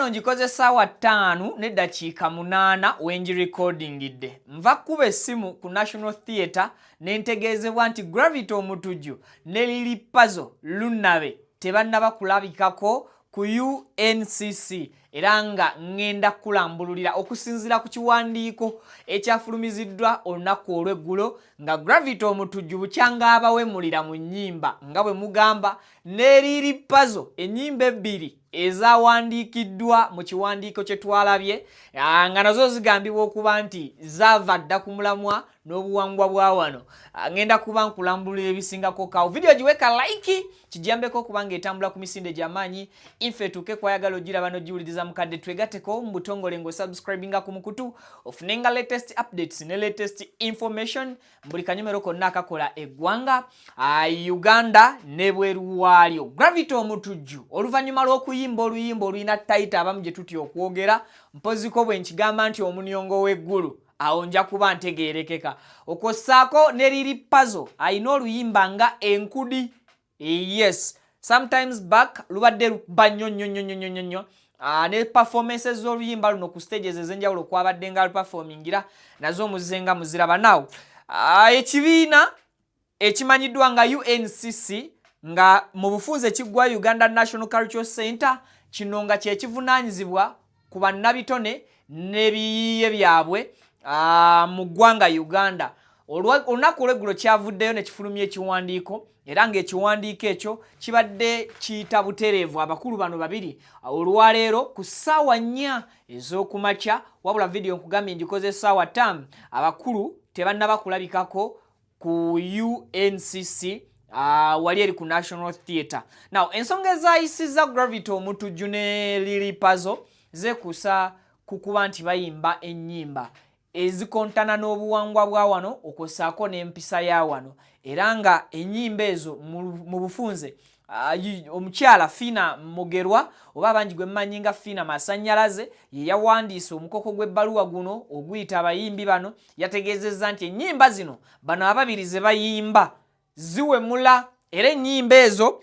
Eno ngikoze essaawa 5:08 wengirekodingidde. Nva kuba essimu ku National Theatre ne ntegeezebwa nti Gravity Omutujju ne Lili Pazo Lunabe tebannaba kulabikako ku UNCC, era nga ŋŋenda kulambululira okusinziira ku kiwandiiko ekyafulumiziddwa olunaku olw'eggulo nga Gravity Omutujju bukyanga abawemulira mu nnyimba nga bwe mugamba ne Lili Pazo, ennyimba ebbiri ezawandiikiddwa mu kiwandiiko kye twalabye nga nazo zigambibwa okuba nti zaava dda ku mulamwa n'obuwangwa bwa wano. Ŋŋenda kuba nkulambulula ebisingako kawo. Vidiyo giweka like kijambeko okuba ng'etambula ku misinde gy'amaanyi, ife etuuke kwayagala ogiraba n'ogiwuliriza. Mukadde, twegatteko mu butongole ng'osubscribinga ku mukutu ofunenga latest updates ne latest information buli kanyomero konna akakola eggwanga Uganda nebweru waalyo. Gravity Omutujju oluvannyuma lw'okuyimba oluyimba olulina title abamu gye tutya okwogera, mpoziko bwe nkigamba nti omunyongo w'eggulu, awo nja kuba ntegeerekeka, okwossaako ne Lili Pazo alina oluyimba nga Enkudi. Yes, sometimes back lubadde luba nnyo nnyo nnyo nnyo nnyo nnyo ne performances z'oluyimba luno ku stages ez'enjawulo kwabadde nga luperformingira nazo omuzze nga muziraba. Now ekibiina ekimanyiddwa nga UNCC, nga mu bufunze kiggwa Uganda National Cultural Center, kino nga kyekivunaanyizibwa ku bannabitone n'ebiyiiye byabwe mu ggwanga Uganda, olunaku olweggulo kyavuddeyo ne kifulumya ekiwandiiko, era ng'ekiwandiiko ekyo kibadde kiyita butereevu abakulu bano babiri olwaleero ku ssaawa 4 ez'okumakya. Wabula vidiyo nkugambye ngikoze essaawa 5, abakulu tebannaba kulabikako ku UNCC wali eri ku National Theatre. Now ensonga ezayisiza Gravity Omutujju ne Lili Pazo zeekuusa ku kuba nti bayimba ennyimba ezikontana n'obuwangwa bwa wano okwossaako n'empisa ya wano, era nga ennyimba ezo mu bufunze omukyala Fiina Mugerwa, oba abangi gwe mmanyi nga Fiina Masannyalaze, ye yawandiise omukoko gw'ebbaluwa guno oguyita abayimbi bano. Yategeezezza nti ennyimba zino bano ababiri ze bayimba ziwemula, era ennyimba ezo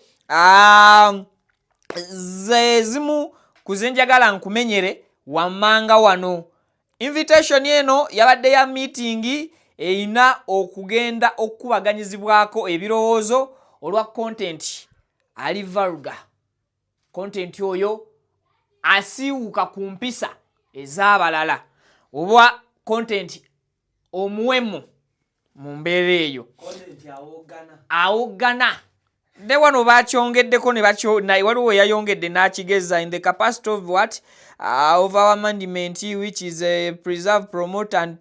ze zimu ku ze njagala nkumenyere wammanga wano. Invitation eno yabadde ya meeting erina okugenda okukubaganyizibwako ebirowoozo olwa content ali vulgar, content oyo asiiwuka ku mpisa ez'abalala oba content omuwemu mu mbeera eyo. Content awoggana. Awoggana. Ne wano bakyongeddeko ne naye waliwo yayongedde n'akigeza in the capacity of what of our amendment, which is preserve, promote and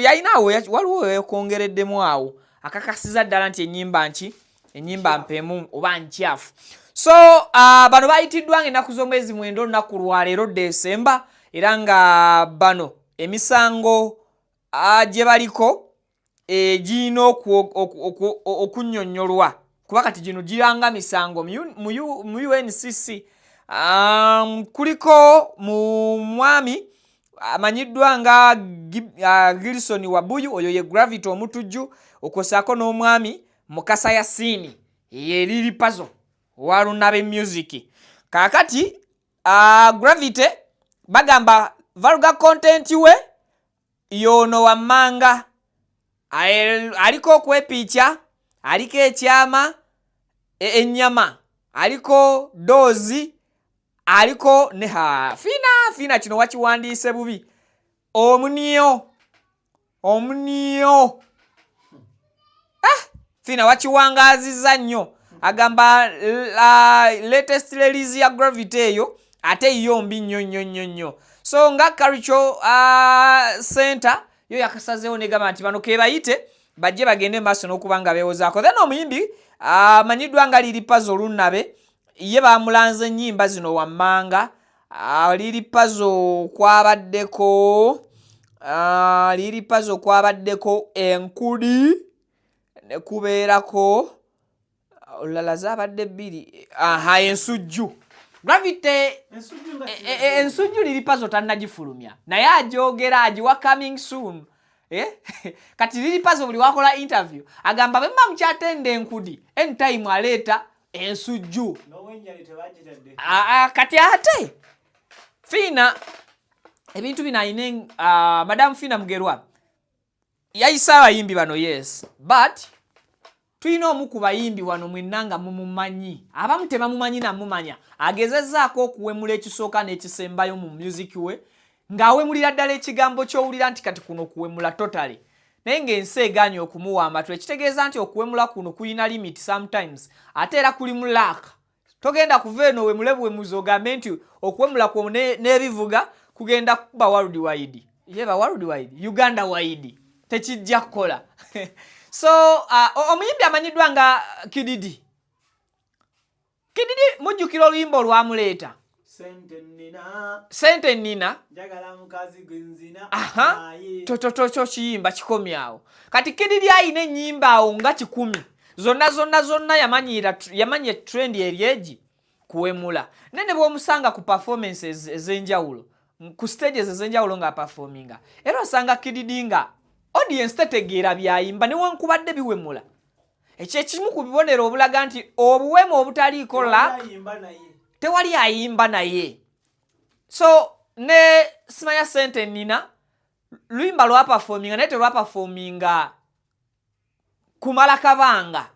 yalina awo waliwo wekongereddemu awo akakasiza ddala nti ennyimba nki, ennyimba mpemu oba nkyafu. So bano bayitiddwa nga ennaku z'omwezi 9, olunaku lwaleero Desemba, era nga bano emisango gye baliko egirina okunnyonnyolwa, kuba kati gino giranga misango mu UNCC. Kuliko mu mwami amanyiddwa nga Gilson Wabuyu, oyo ye Gravity Omutujju, okwosaako n'omwami Mukasa Yasiini, ye Lili Pazo owa Lunabe Music. Kaakati Gravity bagamba vulgar content we yono wammanga aliko okwepiica, aliko ekyama, ennyama, aliko doozi, aliko ne ha Fiina. Fiina, kino wakiwandiise bubi. Omunio, omunio, ah, Fiina wakiwangaazizza nnyo. Agamba latest release ya Gravity eyo ate yo mbi nnyo nnyo nnyo nnyo. So nga Culture Center yo yakasazeewo negamba nti bano kebayite bajje bagende maaso n'okuba nga beewozaako. Then omuyimbi amanyiddwa nga Lili Pazo Olunabe ye bamulanze ennyimba zino wammanga. Lili Pazo kwabaddeko Lili Pazo kwabaddeko Enkudi, ne kubeerako olulala zaabadde bbiri, aha, Ensujju. Gravity Ensujju nga Ensujju Lili Pazo tannagifulumya, naye agyogera agiwa coming soon. Eh? Kati Lili Pazo buli wakola interview agamba bwe muba mukyatenda Enkudi, anytime aleeta Ensujju. N'owenjali tebagitadde. Ah, ah, kati ate Fiina ebintu bino ayina, Madamu Fiina Mugerwa yayise abayimbi bano, yes, but tulina omu ku bayimbi wano mwenna nga mumumanyi, abamu tebamumanyi namumanya, agezezzaako okuwemula ekisooka n'ekisembayo mu music we, ng'awemulira ddala ekigambo ky'owulira nti kati kuno kuwemula totally, naye ng'ensi egaanye okumuwa amatu, ekitegeeza nti okuwemula kuno kulina limit sometimes, ate era kuli mu luck. Togenda kuva eno wemule buwemuzi ogambe nti okuwemula kwo n'ebivuga kugenda kuba world wide, yeba world wide, Uganda wide, tekijja kukola. So omuyimbi amanyiddwa nga Kididi. Kididi mujjukira oluyimba olwamuleeta? Sente nina. Sente nina. Njagala mukazi gwenzina. Aha. Naye. Tototokyo kiyimba kikomyawo. Kati Kididi ayina ennyimba awo nga 100, zonna zonna zonna yamanyira trend eri egi kuwemula, naye ne bw'omusanga ku performances ez'enjawulo, ku stages ez'enjawulo ng'aperforminga, era osanga Kididi nga audience tetegeera byayimba newankubadde biwemula. Ekyo ekimu ku bibonero obulaga nti obuwemu obutaliiko luck. Ayimba naye. Tewali ayimba naye. So ne simanya sente nina luyimba lwaperforminga, naye terwaperforminga kumala kabanga.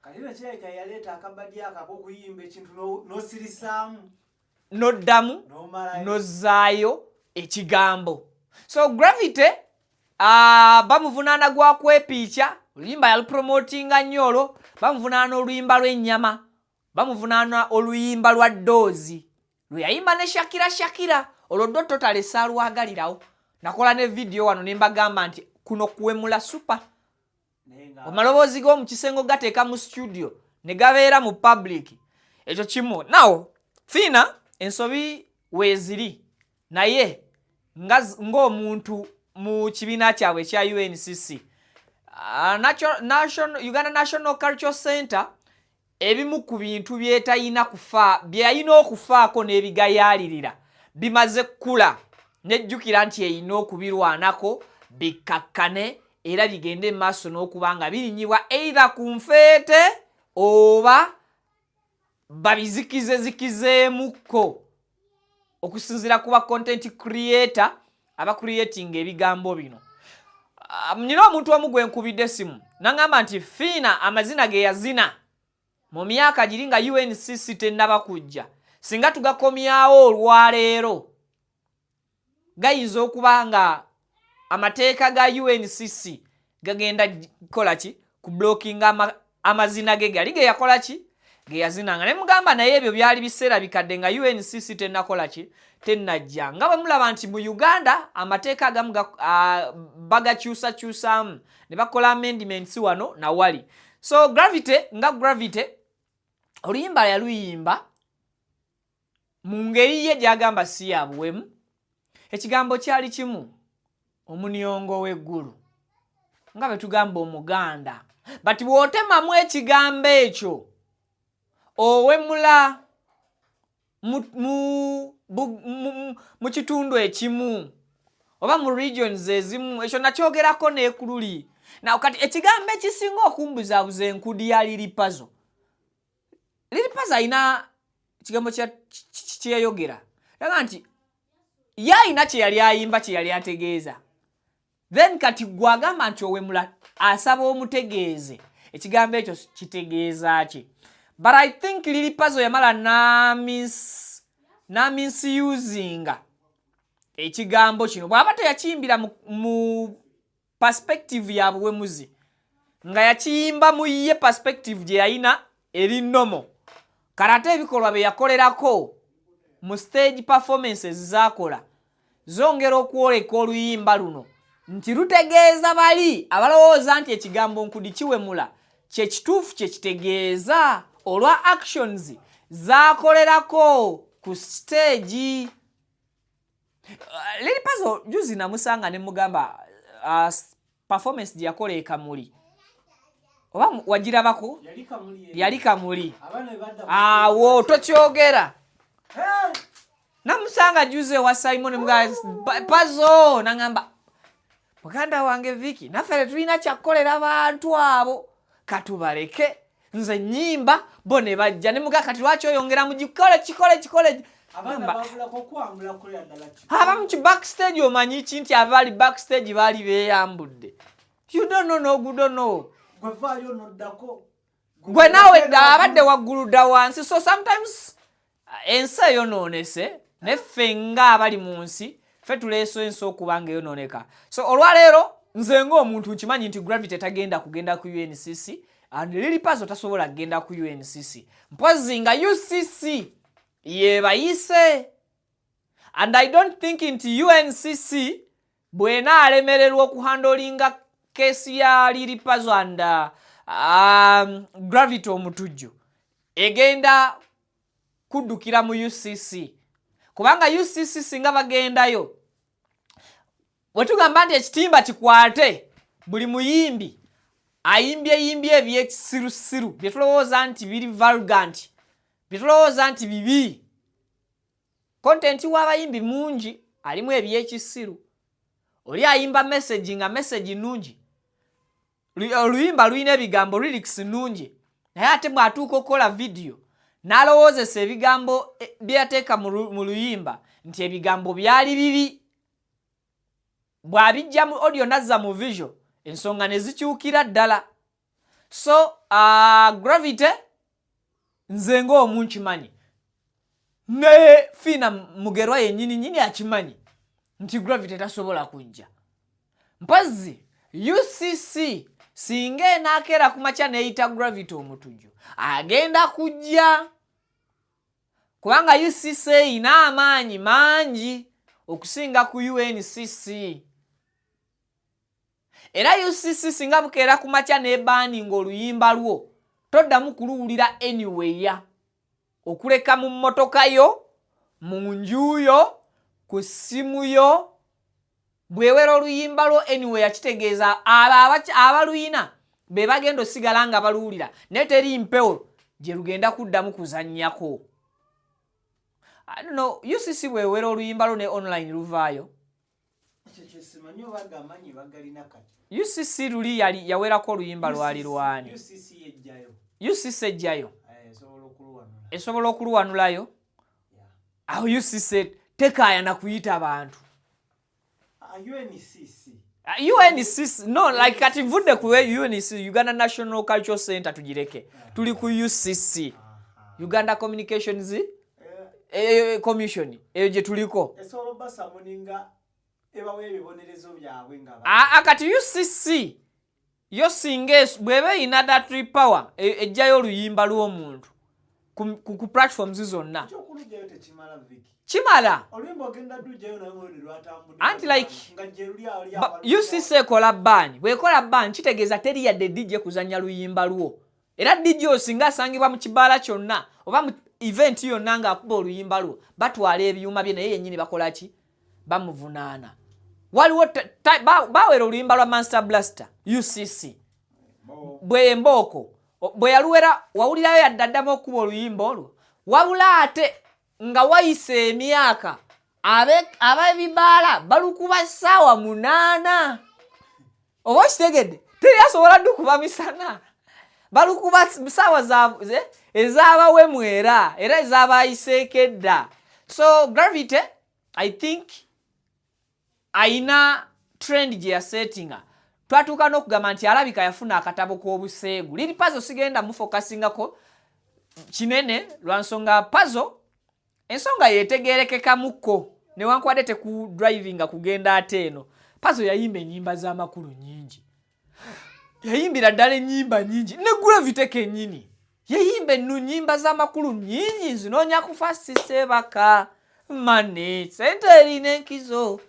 Kati no kirabika yaleeta akabadi ako ak'okuyimba ekintu n'osirisaamu. Noddamu. N'omalayo. Nozzaayo ekigambo. So Gravity bamuvunaana gwa kwepiica, oluyimba yalupromotinga nnyo olwo. Bamuvunaana oluyimba lw'ennyama, bamuvunaana oluyimba lwa ddoozi lwe yayimba ne Shakira. Shakira olwo ddo totale saalwagalirawo, nakola ne vidiyo wano ne mbagamba nti kuno kuwemula super. Naye nga amaloboozi g'omu kisenge gateeka mu studio ne gabeera mu public, ekyo kimu. Now Fiina ensobi weeziri, naye ng'omuntu mu kibiina kyabwe ekya UNCC, Uganda National Cultural Center, ebimu ku bintu byetayina kufa, byeyalina okufaako n'ebigayaalirira bimaze kkula, nejjukira nti erina okubirwanako bikkakkane era bigende mu maaso n'okuba nga birinyibwa either ku nfeete oba babizikizezikizeemukko, okusinziira ku ba content creator aba creating ebigambo bino. Nina omuntu omu gwe nkubidde essimu naŋŋamba nti Fiina amazina ge yazina mu myaka giri nga UNCC tennaba kujja, singa tugakomyawo olwaleero gayinza okuba nga amateeka ga UNCC gagenda kukola ki? Ku blockinga amazina ge gali ge yakola ki, ge yazinanga. Ne mugamba naye ebyo byali biseera bikadde nga UNCC tennakola ki, tennajja. Nga bwe mulaba nti mu Uganda amateeka agamu bagakyusakyusaamu ne bakola amendments wano nawali. So Gravity, nga Gravity oluyimba yaluyimba mu ngeri ye gy'agamba si ya buwemu, ekigambo kyali kimu, omuniongo w'eggulu, nga bwe tugamba omuganda, but bw'otemamu ekigambo ekyo owemula mu kitundu ekimu oba mu regions ezimu. Ekyo nakyogerako nekululi. Now kati ekigambo ekisinga okumbuzaabuza, enkudi ya Lili Pazo. Lili Pazo alina ekigambo kyeyayogera yaga nti ye alina kye yali ayimba, kye yali ategeeza. Then kati gwagamba nti owemula, asaba omutegeeze ekigambo ekyo kitegeeza ki. But I think Lili Pazo yamala namisusinga ekigambo kino, bw'aba teyakiyimbira mu perspective ya buwemuzi, nga yakiyimba mu ye perspective gye yalina eri normal. Kale ate ebikolwa bye yakolerako mu stage performances zakola zongera okwoleka oluyimba luno nti lutegeeza bali abalowooza nti ekigambo nkudi kiwemula, kyekituufu kyekitegeeza olwa actions zakolerako ku stage. Lili Pazo juzi namusanga ne mugamba performance gye yakola e Kamuli, oba wagirabako? Yali Kamuli eri. Yali Kamuli. Abaana be badda Awo tokyogera. Hey! Namusanga juzi ewa Simon, mga Pazo nangamba, "Muganda wange Viki, naffe tetulina kyakukolera bantu abo, katubaleke, nze nyimba bo ne bajja." Ne mugaa, "Kati lwaki oyongera mugikole kikole kikole?" Abaana babulako okwambula kulya ddala ki. Abamu ki backstage, omanyi ki nti abali backstage baali beeyambudde. You don't know, no, you don't know. Gwe vaayo noddako. Gwe naawe dda abadde waggulu dda wansi. So sometimes ensi eyonoonese, neffe ng'abali mu nsi ffe tuleesa ensi okuba nga eyonooneka. So olwaleero nze ng'omuntu nkimanyi nti Gravity tagenda kugenda ku UNCC and Lil Pazo tasobola kugenda ku UNCC, mpozi nga UCC yebayise. And I don't think nti UNCC bw'enaalemererwa okuhandlinga case ya Lil Pazo and Gravity Omutujju, egenda kuddukira mu UCC, kubanga UCC singa bagendayo, bwe tugamba nti ekitimba kikwate buli muyimbi ayimbye yimbye ebyekisirusiru bye tulowooza nti biri vulgar, bye tulowooza nti bibi. Content w'abayimbi mungi alimu ebyekisiru. Oli ayimba message nga message nnungi, oluyimba lulina ebigambo, lyrics nnungi, naye ate bw'atuuka okukola vidiyo n'alowoozesa ebigambo bye yateeka mu luyimba nti ebigambo byali bibi, bw'abijja mu audio nazza mu visual, ensonga ne zikyukira ddala. So Gravity nze ng'omu nkimanyi, ne Fiina Mugerwa yennyini nyini akimanyi nti Gravity tasobola kujja, mpozzi UCC singa enaakeera ku makya neeyita Gravity Omutujju, agenda kujja, kubanga UCC erina amaanyi mangi okusinga ku UNCC. Era UCC singa bukeera ku makya nebanninga oluyimba lwo, toddamu kuluwulira anywhere, okuleka mu mmotoka yo, mu nju yo, ku ssimu yo. Bwewera oluyimba lwo anywhere, kitegeeza abo abaluyina be bagenda osigala nga baluwulira, naye teri mpewo gye lugenda kuddamu kuzannyako. I don't know, UCC bwewera oluyimba lwo ne online luvaayo? Ekyo kyesimanyi oba amaanyi bagalina kati. UCC luli yali yawerako oluyimba lwali lwani? UCC yejjayo. UCC ejjayo? Eh, esobola okuluwanula. Esobola okuluwanulayo? Yeah. Awo UCC tekaayana kuyita bantu. Ah, UNCC. Ah, UNCC, no, like kati nvudde ku UNC, Uganda National Cultural Center, tugireke, tuli ku UCC, Uganda Communications Commission, eyo gye tuliko. Esobola obasummoninga ebawa ebibonerezo byabwe nga Aa, kati UCC yo singa bw'eba erina that power, ejjayo oluyimba lw'omuntu ku platforms zonna. Ekyokulugjayo tekimala, Viki. Kimala. Oluyimba ogenda lugjayo naye ngoluli lwatambudde Anti like- nga gye luli awo UCC ekola ban. Bw'ekola ban, kitegeeza teri yadde DJ kuzannya luyimba lwo. Era DJ osinga asangibwa mu kibaala kyonna oba mu event yonna ng'akuba oluyimba lwo, batwala ebyuma bye, naye yennyini bakola ki? Bamuvunaana. Waliwo bawera oluyimba lwa Master Blaster, UCC bwe embooko bwe yaluwera, wawulirayo yadde addamu okuba oluyimba olwo? Wabula ate nga wayise emyaka, ab'ebibaala balukuba ssaawa 8, oba okitegedde? Teri asobola ddukuba misana, balukuba ssaawa ez'abawemu era ez'abayiseeko edda. So Gravity, I think ayina trend gye yasettinga. Twatuuka n'okugamba nti alabika yafuna akatabo k'obuseegu. Lil Pazo sigenda mufocusingako kinene lwa nsonga Pazo ensonga yetegerekekamukko, newankubadde tekudrivinga kugenda. Ate eno Pazo yayimba ennyimba z'amakulu nnyingi, yayimbira ddala ennyimba nnyingi, ne Gravity kennyini yayimba ennu nnyimba z'amakulu nnyingi. Nzinoonya kufa sisebaka mane sente erina enkizo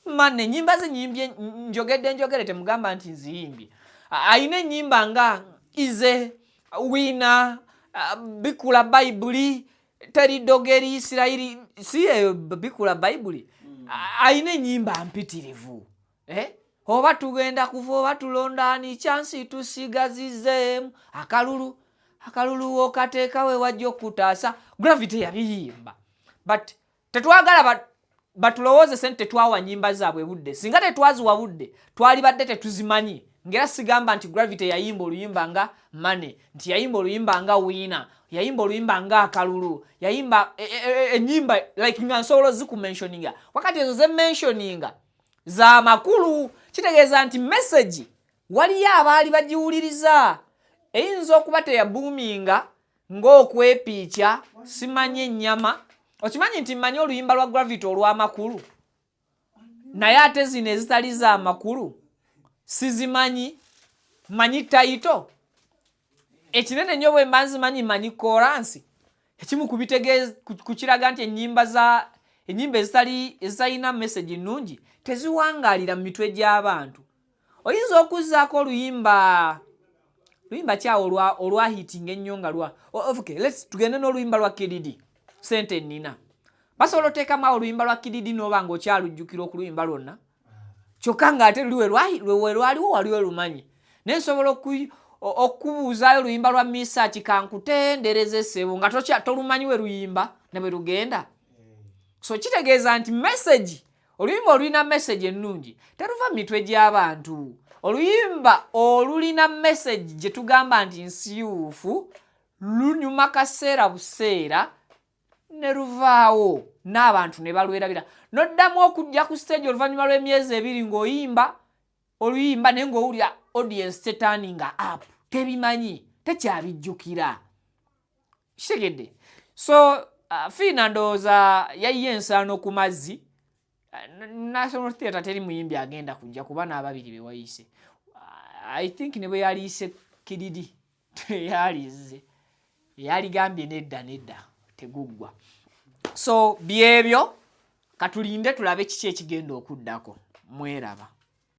mane, ennyimba ze nyimbye njogedde njogere, temugamba nti nziyimbye. Ayina ennyimba nga ize wina bikula Bayibuli, teri ddogo eri Isirayiri, si eyo bikula Bayibuli. Ayina ennyimba mpitirivu, eh? Oba tugenda kuva oba tulondaani kyansi tusigazizeemu akalulu, akalulu wokateeka we wajja okutaasa. Gravity yabiyimba, but tetwagala batulowoozese nti tetwawa nyimba zaabwe budde. Singa tetwaziwa budde, twalibadde tetuzimanyi. Ngera sigamba nti Gravity yayimba oluyimba nga Money, nti yayimba oluyimba nga Winner, yayimba oluyimba nga Akalulu, yayimba enyimba like nga nsobola ozikumentioninga. Wakati ezo zementioninga za makulu, kitegeeza nti message waliyo abaali bagiwuliriza. Eyinza okuba teyabuuminga ng'okwepiikya, simanyi ennyama. Okimanyi nti mmanyi oluyimba lwa Gravity olw'amakulu, naye ate zino ezitali za makulu sizimanyi. Manyi title ekinene nnyo, bwe mba nzimanyi, manyi chorus. Ekimu ku kiraga nti ennyimba za ennyimba ezitali ezitalina message nnungi teziwangaalira mu mitwe gy'abantu. Oyinza okuzzaako oluyimba, luyimba kyawo olwahitinga ennyo nga lwa okay, let's tugende n'oluyimba lwa Kididi, Sente Nnina. Basobola oteekamu awo oluyimba lwa Kididi n'oba nga okyalujjukira okuluyimba lwonna, kyokka ng'ate luli we lwaliwo waliwo lumanyi. Naye nsobola okubuuzaayo oluyimba lwa Misaki, Kankutendereze Ssebo, nga tolumanyi we luyimba ne bwe lugenda. So kitegeeza nti message, oluyimba olulina message ennungi teruva mu mitwe gy'abantu. Oluyimba olulina message gye tugamba nti nsiiwuufu lunyuma kaseera buseera ne luvaawo n'abantu ne balwerabira. Noddamu okujja ku stage oluvannyuma lw'emyezi 2 ng'oyimba oluyimba, naye ng'owulira audience teturninga up, tebimanyi, tekyabijjukira. Kitegedde? So Fiina ndowooza yayiye ensaano ku mazzi. National Theatre teri muyimbi agenda kujja kuba n'ababiri be wayise. I think ne bwe yaliise Kididi teyalize, yaligambye nedda nedda, teguggwa. So byebyo, katulinde tulabe kiki ekigenda okuddako. Mweraba.